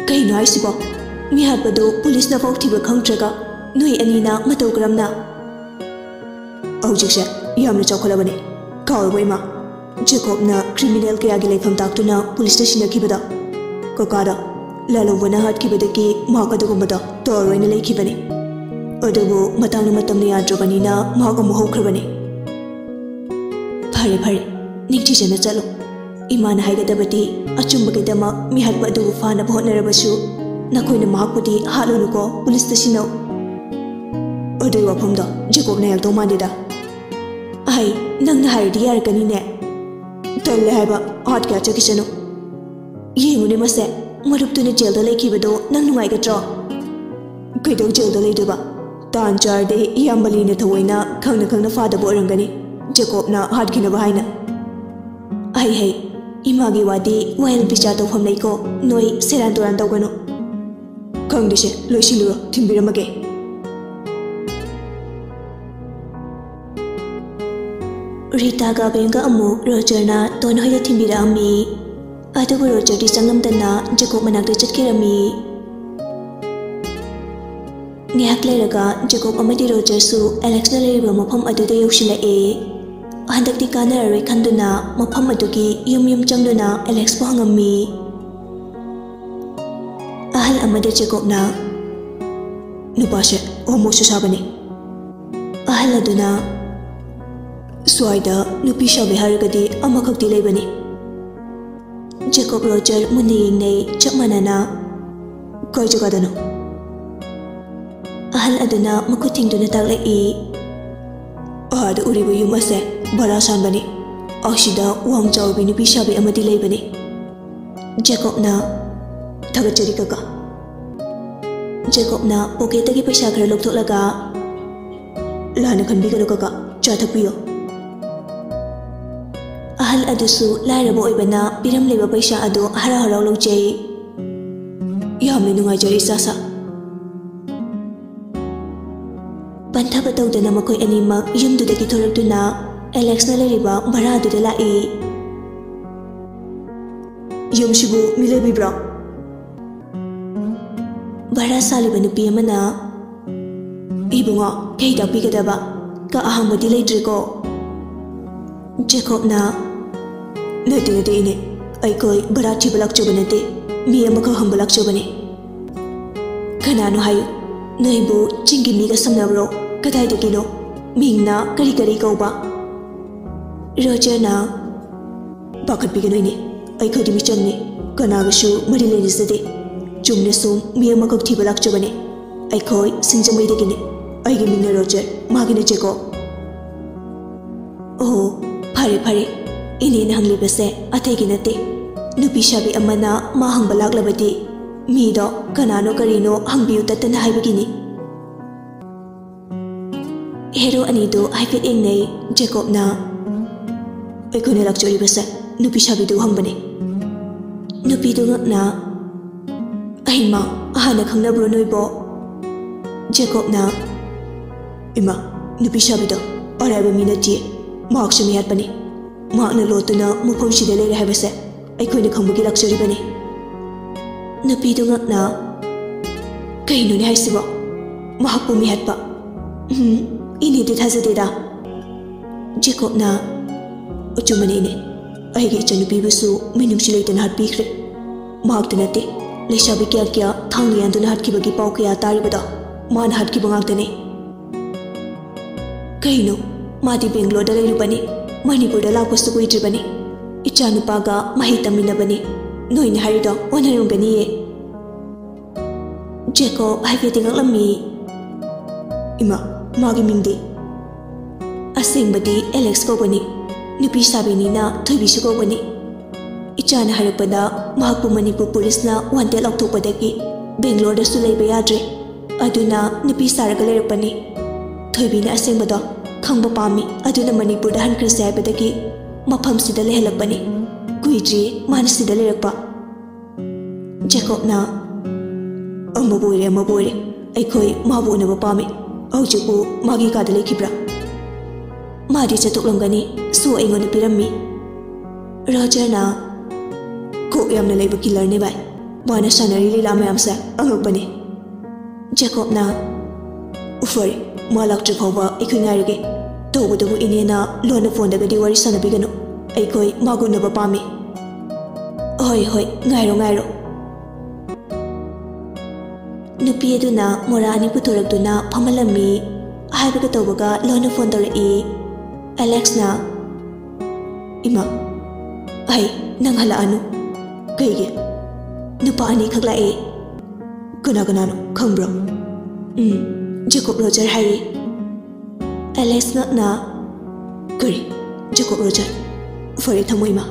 ꯀꯩꯅꯣ ꯍꯥꯏꯁꯤꯕꯣ? ꯃꯤꯍꯥꯠꯄꯗꯣ ꯄꯨꯂꯤꯁꯅ ꯐꯥꯎ ꯊꯤꯕ ꯈꯪꯗ꯭ꯔꯒ ꯅꯣꯏ ꯑꯅꯤꯅ ꯃꯇꯧ ꯀꯔꯝꯅ?" "ꯍꯧꯖꯤꯛꯁꯦ ꯌꯥꯝꯅ ꯆꯥꯎꯈꯠꯂꯕꯅꯦ꯫ ꯀꯥꯎꯔꯕ ꯏꯃꯥ? ꯖꯦꯀꯣꯕꯅ ꯀ꯭ꯔꯤꯃꯤꯅꯦꯜ ꯀꯌꯥꯒꯤ ꯂꯩꯐꯝ ꯇꯥꯛꯇꯨꯅ ꯄꯨꯂꯤꯁꯇ ꯁꯤꯟꯅꯈꯤꯕꯗꯣ꯫ ꯀꯀꯥꯗ ꯂꯥꯂꯧꯕꯅ ꯍꯥꯠꯈꯤꯕꯗꯒꯤ ꯃꯍꯥꯛ ꯑꯗꯨꯒꯨꯝꯕꯗꯣ ꯇꯧꯔꯔꯣꯏꯅ ꯂꯩꯈꯤꯕꯅꯤ꯫ ꯑꯗꯨꯕꯨ ꯃꯇꯥꯡꯅ ꯃꯇꯝꯅ ꯌꯥꯗ꯭ꯔꯕꯅꯤꯅ ꯃꯍꯥꯛ ꯑꯃꯨꯛ ꯍꯧꯈ꯭ꯔꯕꯅꯤ"꯫ "ꯐꯔꯦ ꯐꯔꯦ, ꯅꯤꯡꯊꯤꯖꯅ ꯆꯠꯂꯨ꯫ ꯏꯃꯥꯅ ꯍꯥꯏꯒꯗꯕꯗꯤ, ꯑꯆꯨꯝꯕꯒꯤꯗꯃꯛ ꯃꯤꯍꯥꯠꯄ ꯑꯗꯨꯕꯨ ꯐꯥꯅꯕ ꯍꯣꯠꯅꯔꯕꯁꯨ ꯅꯈꯣꯏꯅ ꯃꯍꯥꯛꯄꯨꯗꯤ ꯍꯥꯠꯂꯨꯅꯨꯀꯣ, ꯄꯨꯂꯤꯁꯇ ꯁꯤꯟꯅꯧ"꯫ "ꯑꯗꯨꯒꯤ ꯋꯥꯐꯝꯗꯣ ꯖꯦꯀꯣꯕꯅ ꯌꯥꯗꯧ ꯃꯥꯟꯗꯦꯗ"꯫ "ꯑꯍꯩ, ꯅꯪꯅ ꯍꯥꯏꯔꯗꯤ ꯌꯥꯔꯛꯀꯅꯤꯅꯦ"꯫ "ꯇꯜꯂꯦ ꯍꯥꯏꯕ, ꯍꯥꯠꯀꯦ ꯆꯠꯈꯤꯁꯅꯨ꯫ ꯌꯦꯡꯉꯨꯅꯦ ꯃꯁꯦ, ꯃꯔꯨꯞꯇꯨꯅ ꯖꯦꯜꯗ ꯂꯩꯈꯤꯕꯗꯣ ꯅꯪ ꯅꯨꯡꯉꯥꯏꯒꯗ꯭ꯔꯣ?" "ꯀꯩꯗꯧ ꯖꯦꯜꯗ ꯂꯩꯗꯣꯏꯕ? ꯇꯥꯟ ꯆꯥꯔꯗꯤ ꯏꯌꯥꯝꯕ ꯂꯤꯅ ꯊꯑꯣꯏꯅ ꯈꯪꯅ ꯈꯪꯅ ꯐꯥꯗꯕ ꯑꯣꯏꯔꯝꯒꯅꯤ, ꯖꯦꯀꯣꯕꯅ ꯍꯥꯠꯈꯤꯅꯕ ꯍꯥꯏꯅ"꯫ "ꯑꯍꯩ ꯍꯩ, ꯏꯃꯥꯒꯤ ꯋꯥꯗꯤ ꯋꯥꯌꯦꯜ ꯕꯤꯆꯥꯔ ꯇꯧꯐꯝ ꯂꯩꯀꯣ, ꯅꯣꯏ ꯁꯦꯔꯥꯟ ꯇꯨꯔꯥꯟ ꯇꯧꯒꯅꯨ"꯫ "ꯈꯪꯗꯦꯁꯦ, ꯂꯣꯏꯁꯤꯜꯂꯨꯔꯣ, ꯊꯤꯟꯕꯤꯔꯝꯃꯒꯦ"꯫ ꯔꯤꯇꯥꯒ ꯕꯦꯟꯒ ꯑꯃꯨꯛ ꯔꯣꯖꯔꯅ ꯇꯣꯟ ꯍꯣꯏꯗ ꯊꯤꯟꯕꯤꯔꯛꯑꯝꯃꯤ꯫ ꯑꯗꯨꯕꯨ ꯔꯣꯖꯔꯗꯤ ꯆꯪꯂꯝꯗꯅ ꯖꯦꯀꯣꯕ ꯃꯅꯥꯛꯇ ꯆꯠꯈꯤꯔꯝꯃꯤ꯫ ꯉꯥꯏꯍꯥꯛ ꯂꯩꯔꯒ ꯖꯦꯀꯣꯕ ꯑꯃꯗꯤ ꯔꯣꯖꯔꯁꯨ ꯑꯦꯂꯦꯛꯁꯅ ꯂꯩꯔꯤꯕ ꯃꯐꯝ ꯑꯗꯨꯗ ꯌꯧꯁꯤꯜꯂꯛꯑꯦ꯫ ꯍꯟꯗꯛꯇꯤ ꯀꯥꯟꯅꯔꯔꯣꯏ ꯈꯟꯗꯨꯅ ꯃꯐꯝ ꯑꯗꯨꯒꯤ ꯌꯨꯝ ꯌꯨꯝ ꯆꯪꯗꯨꯅ ꯑꯦꯂꯦꯛꯁꯄꯨ ꯍꯪꯉꯝꯃꯤ꯫ ꯑꯍꯜ ꯑꯃꯗ ꯖꯦꯀꯣꯕꯅ, "ꯅꯨꯄꯥꯁꯦ ꯍꯣꯃꯣꯁꯨ ꯁꯥꯕꯅꯤ"꯫ ꯑꯍꯜ ꯑꯗꯨꯅ, "ꯁ꯭ꯋꯥꯏꯗ ꯅꯨꯄꯤ ꯁꯥꯕꯤ ꯍꯥꯏꯔꯒꯗꯤ ꯑꯃꯈꯛꯇꯤ ꯂꯩꯕꯅꯤ"꯫ ꯖꯦꯀꯣꯕ ꯔꯣꯖꯔ ꯃꯨꯟꯅ ꯌꯦꯡꯅꯩ, ꯆꯞ ꯃꯥꯟꯅꯅ, "ꯀꯥꯏ ꯖꯒꯥꯗꯅꯣ?" ꯑꯍꯜ ꯑꯗꯨꯅ ꯃꯈꯨꯠ ꯊꯤꯡꯗꯨꯅ ꯇꯥꯛꯂꯛꯏ, "ꯑꯥꯗ ꯎꯔꯤꯕ ꯌꯨꯝ ꯑꯁꯦ ꯚꯔꯥ ꯁꯥꯟꯕꯅꯤ꯫ ꯑꯁꯤꯗ ꯋꯥꯡ ꯆꯥꯎꯔꯕꯤ ꯅꯨꯄꯤ ꯁꯥꯕꯤ ꯑꯃꯗꯤ ꯂꯩꯕꯅꯤ"꯫ ꯖꯦꯀꯣꯕꯅ, "ꯊꯥꯒꯠꯆꯔꯤ ꯀꯀꯥ"꯫ ꯖꯦꯀꯣꯕꯅ ꯄꯣꯀꯦꯠꯇꯒꯤ ꯄꯩꯁꯥ ꯈꯔ ꯂꯧꯊꯣꯛꯂꯒ, ꯂꯥꯟꯅ ꯈꯟꯕꯤꯒꯅꯨ ꯀꯀꯥ, ꯆꯥ ꯊꯛꯄꯤꯌꯨ꯫ ꯑꯍꯜ ꯑꯗꯨꯁꯨ ꯂꯥꯏꯔꯕ ꯑꯣꯏꯕꯅ ꯄꯤꯔꯝꯂꯤꯕ ꯄꯩꯁꯥ ꯑꯗꯨ ꯍꯔꯥꯎ ꯍꯔꯥꯎ ꯂꯧꯖꯩ꯫ ꯌꯥꯝꯅ ꯅꯨꯡꯉꯥꯏꯖꯔꯦ ꯏꯆꯥꯁꯥ꯫ ꯄꯟꯊꯕ ꯇꯧꯗꯅ ꯃꯈꯣꯏ ꯑꯅꯤꯃꯛ ꯌꯨꯝꯗꯨꯗꯒꯤ ꯊꯣꯔꯛꯇꯨꯅ ꯑꯦꯂꯦꯛꯁꯅ ꯂꯩꯔꯤꯕ ꯚꯔꯥꯗꯨꯗ ꯂꯥꯛꯏ꯫ ꯌꯨꯝꯁꯤꯕꯨ ꯃꯤ ꯂꯩꯕꯤꯕ꯭ꯔꯣ? ꯚꯔꯥ ꯁꯥꯜꯂꯤꯕ ꯅꯨꯄꯤ ꯑꯃꯅ, "ꯏꯕꯨꯡꯉꯣ, ꯀꯩ ꯇꯥꯛꯄꯤꯒꯗꯕ? ꯀꯥ ꯑꯍꯥꯡꯕꯗꯤ ꯂꯩꯇ꯭ꯔꯦꯀꯣ?" ꯖꯦꯀꯣꯕꯅ, "ꯅꯠꯇꯦ, ꯅꯠꯇꯦ, ꯏꯅꯦ꯫ ꯑꯩꯈꯣꯏ ꯚꯔꯥ ꯊꯤꯕ ꯂꯥꯛꯆꯕ ꯅꯠꯇꯦ꯫ ꯃꯤ ꯑꯃꯈꯛ ꯍꯪꯕ ꯂꯥꯛꯆꯕꯅꯦ꯫" "ꯀꯅꯥꯅꯣ ꯍꯥꯏꯌꯨ? ꯅꯣꯏꯕꯨ ꯆꯤꯡꯒꯤ ꯃꯤꯒ ꯁꯝꯅꯕ꯭ꯔꯣ? ꯀꯗꯥꯏꯗꯒꯤꯅꯣ? ꯃꯤꯡꯅ ꯀꯔꯤ ꯀꯔꯤ ꯀꯧꯕ?" ꯔꯣꯖꯔꯅ, "ꯄꯥꯈꯠꯄꯤꯒꯅꯨ ꯏꯅꯦ, ꯑꯩꯈꯣꯏꯗꯤ ꯃꯤꯆꯝꯅꯤ, ꯀꯅꯥꯒꯁꯨ ꯃꯔꯤ ꯂꯩꯅꯖꯗꯦ꯫ ꯆꯨꯝꯅ ꯁꯨꯝ ꯃꯤ ꯑꯃꯈꯛ ꯊꯤꯕ ꯂꯥꯛꯆꯕꯅꯦ꯫ ꯑꯩꯈꯣꯏ ꯁꯤꯡꯖꯃꯩꯗꯒꯤꯅꯦ꯫ ꯑꯩꯒꯤ ꯃꯤꯡꯅ ꯔꯣꯖꯔ, ꯃꯥꯒꯤꯅ ꯖꯦꯀꯣꯕ꯫" "ꯑꯣ, ꯐꯔꯦ, ꯐꯔꯦ꯫ ꯏꯅꯦꯅ ꯍꯪꯂꯤꯕꯁꯦ ꯑꯇꯩꯒꯤ ꯅꯠꯇꯦ꯫ ꯅꯨꯄꯤ ꯁꯥꯕꯤ ꯑꯃꯅ ꯃꯥ ꯍꯪꯕ ꯂꯥꯛꯂꯕꯗꯤ ꯃꯤꯗꯣ ꯀꯅꯥꯅꯣ ꯀꯔꯤꯅꯣ ꯍꯪꯕꯤꯌꯨ ꯇꯠꯇꯅ ꯍꯥꯏꯕꯒꯤꯅꯤ꯫" ꯍꯦꯔꯣ ꯑꯅꯤꯗꯨ ꯍꯥꯏꯐꯦꯠ ꯌꯦꯡꯅꯩ꯫ ꯖꯦꯀꯣꯕꯅ, "ꯑꯩꯈꯣꯏꯅ ꯂꯥꯛꯆꯔꯤꯕꯁꯦ ꯅꯨꯄꯤ ꯁꯥꯕꯤꯗꯨ ꯍꯪꯕꯅꯦ꯫" ꯅꯨꯄꯤꯗꯨ ꯉꯛꯅ, "ꯑꯩꯃ, ꯍꯥꯟꯅ ꯈꯪꯅꯕ꯭ꯔꯣ ꯅꯣꯏꯕꯣ?" ꯖꯦꯀꯣꯕꯅ, "ꯏꯃꯥ, ꯅꯨꯄꯤ ꯁꯥꯕꯤꯗꯣ ꯑꯔꯥꯏꯕ ꯃꯤ ꯅꯠꯇꯤꯌꯦ꯫ ꯃꯍꯥꯛꯁꯨ ꯃꯤꯍꯥꯠꯄꯅꯤ꯫ ꯃꯍꯥꯛꯅ ꯂꯣꯠꯇꯨꯅ ꯃꯐꯝꯁꯤꯗ ꯂꯩꯔꯦ ꯍꯥꯏꯕꯁꯦ ꯑꯩꯈꯣꯏꯅ ꯈꯪꯕꯒꯤ ꯂꯥꯛꯆꯔꯤꯕꯅꯤ꯫" ꯅꯨꯄꯤꯗꯨ ꯉꯛꯅ, "ꯀꯩꯅꯣꯅꯦ ꯍꯥꯏꯁꯤꯕꯣ? ꯃꯍꯥꯛꯄꯨ ꯃꯤꯍꯥꯠꯄ? ꯎꯝ, ꯏꯅꯦꯗꯤ ꯊꯥꯖꯗꯦꯗ꯫" ꯖꯦꯀꯣꯕꯅ, "ꯑꯆꯨꯝꯕꯅꯦ ꯏꯅꯦ, ꯑꯩꯒꯤ ꯏꯆꯟꯅꯨꯄꯤꯕꯨꯁꯨ ꯃꯤꯅꯨꯡꯁꯤ ꯂꯩꯇꯅ ꯍꯥꯠꯄꯤꯈ꯭ꯔꯦ꯫ ꯃꯍꯥꯛꯇ ꯅꯠꯇꯦ, ꯂꯩꯁꯥꯕꯤ ꯀꯌꯥ ꯀꯌꯥ ꯊꯥꯡꯅ ꯌꯥꯟꯗꯨꯅ ꯍꯥꯠꯈꯤꯕꯒꯤ ꯄꯥꯎ ꯀꯌꯥ ꯇꯥꯔꯤꯕꯗꯣ ꯃꯥꯅ ꯍꯥꯠꯈꯤꯕ ꯉꯥꯛꯇꯅꯦ꯫" "ꯀꯩꯅꯣ? ꯃꯥꯗꯤ ꯕꯦꯡꯒ꯭ꯂꯣꯔꯗ ꯂꯩꯔꯨꯕꯅꯤ, ꯃꯅꯤꯄꯨꯔꯗ ꯂꯥꯛꯄꯁꯨ ꯀꯨꯏꯗ꯭ꯔꯤꯕꯅꯤ꯫ ꯏꯆꯥꯅꯨꯄꯥꯒ ꯃꯍꯩ ꯇꯝꯃꯤꯟꯅꯕꯅꯤ꯫ ꯅꯣꯏꯅ ꯍꯥꯏꯔꯤꯗꯣ ꯑꯣꯟꯅꯔꯝꯒꯅꯤꯌꯦ꯫" ꯖꯦꯀꯣꯕ ꯍꯥꯏꯐꯦꯠꯇꯤ ꯉꯛꯂꯝꯃꯤ꯫ "ꯏꯃꯥ, ꯃꯥꯒꯤ ꯃꯤꯡꯗꯤ?" "ꯑꯁꯦꯡꯕꯗꯤ ꯑꯦꯂꯦꯛꯁ ꯀꯧꯕꯅꯤ꯫ ꯅꯨꯄꯤ ꯁꯥꯕꯤꯅꯤꯅ ꯊꯣꯏꯕꯤꯁꯨ ꯀꯧꯕꯅꯤ꯫ ꯏꯆꯥꯅ ꯍꯥꯏꯔꯛꯄꯗ ꯃꯍꯥꯛꯄꯨ ꯃꯅꯤꯄꯨꯔ ꯄꯨꯂꯤꯁꯅ ꯋꯥꯟꯇꯦꯗ ꯂꯥꯎꯊꯣꯛꯄꯗꯒꯤ ꯕꯦꯡꯒ꯭ꯂꯣꯔꯗꯁꯨ ꯂꯩꯕ ꯌꯥꯗ꯭ꯔꯦ꯫ ꯑꯗꯨꯅ ꯅꯨꯄꯤ ꯁꯥꯔꯒ ꯂꯩꯔꯛꯄꯅꯤ꯫" ꯊꯣꯏꯕꯤꯅ ꯑꯁꯦꯡꯕꯗꯣ ꯈꯪꯕ ꯄꯥꯝꯃꯤ, ꯑꯗꯨꯅ ꯃꯅꯤꯄꯨꯔꯗ ꯍꯟꯈ꯭ꯔꯁꯦ ꯍꯥꯏꯕꯗꯒꯤ ꯃꯐꯝꯁꯤꯗ ꯂꯩꯍꯜꯂꯛꯄꯅꯤ꯫ ꯀꯨꯏꯗ꯭ꯔꯤ ꯃꯥꯅ ꯁꯤꯗ ꯂꯩꯔꯛꯄ꯫ ꯖꯦꯀꯣꯕꯅ, "ꯑꯃꯕꯨ ꯑꯣꯏꯔꯦ, ꯑꯃꯕꯨ ꯑꯣꯏꯔꯦ, ꯑꯩꯈꯣꯏ ꯃꯥꯕꯨ ꯎꯅꯕ ꯄꯥꯝꯃꯤ꯫ ꯍꯧꯖꯤꯛꯄꯨ ꯃꯥꯒꯤ ꯀꯥꯗ ꯂꯩꯈꯤꯕ꯭ꯔꯥ?" "ꯃꯥꯗꯤ ꯆꯠꯊꯣꯛꯂꯝꯒꯅꯤ, ꯁꯣ ꯑꯩꯉꯣꯟꯗ ꯄꯤꯔꯝꯃꯤ꯫" ꯔꯣꯖꯔꯅ, "ꯀꯣꯛ ꯌꯥꯝꯅ ꯂꯩꯕ ꯀꯤꯂꯔꯅꯦ ꯚꯥꯏ, ꯃꯥꯅ ꯁꯥꯟꯅꯔꯤ ꯂꯤꯂꯥ ꯃꯌꯥꯝꯁꯦ ꯑꯉꯛꯄꯅꯤ꯫" ꯖꯦꯀꯣꯕꯅ, "ꯐꯔꯦ, ꯃꯥ ꯂꯥꯛꯇ꯭ꯔꯤ ꯐꯥꯎꯕ ꯑꯩꯈꯣꯏ ꯉꯥꯏꯔꯒꯦ꯫ ꯇꯧꯕꯇꯕꯨ ꯏꯅꯦꯅ ꯂꯣꯟꯅ ꯐꯣꯟꯗꯒꯗꯤ ꯋꯥꯔꯤ ꯁꯥꯟꯅꯕꯤꯒꯅꯨ, ꯑꯩꯈꯣꯏ ꯃꯥꯒ ꯎꯅꯕ ꯄꯥꯝꯃꯤ꯫" "ꯍꯣꯏ, ꯍꯣꯏ, ꯉꯥꯏꯔꯣ, ꯉꯥꯏꯔꯣ꯫" ꯅꯨꯄꯤ ꯑꯗꯨꯅ ꯃꯣꯔꯥ ꯑꯅꯤ ꯄꯨꯊꯣꯔꯛꯇꯨꯅ ꯐꯝꯍꯜꯂꯝꯃꯤ꯫ ꯍꯥꯏꯕꯒ ꯇꯧꯕꯒ ꯂꯣꯟꯅ ꯐꯣꯟ ꯇꯧꯔꯛꯏ꯫ ꯑꯦꯂꯦꯛꯁꯅ, "ꯏꯃꯥ, ꯑꯩ ꯅꯪ ꯍꯜꯂꯛꯑꯅꯨ꯫" "ꯀꯩꯒꯤ?" "ꯅꯨꯄꯥ ꯑꯅꯤꯈꯛ ꯂꯥꯛꯑꯦ꯫" "ꯀꯅꯥ ꯀꯅꯥꯅꯣ, ꯈꯪꯕ꯭ꯔꯣ?" "ꯎꯝ, ꯖꯦꯀꯣꯕ ꯔꯣꯖꯔ ꯍꯥꯏꯌꯦ꯫" ꯑꯦꯂꯦꯛꯁ ꯉꯛꯅ, "ꯀꯔꯤ? ꯖꯦꯀꯣꯕ ꯔꯣꯖꯔ? ꯐꯔꯦ, ꯊꯝꯃꯣ ꯏꯃꯥ,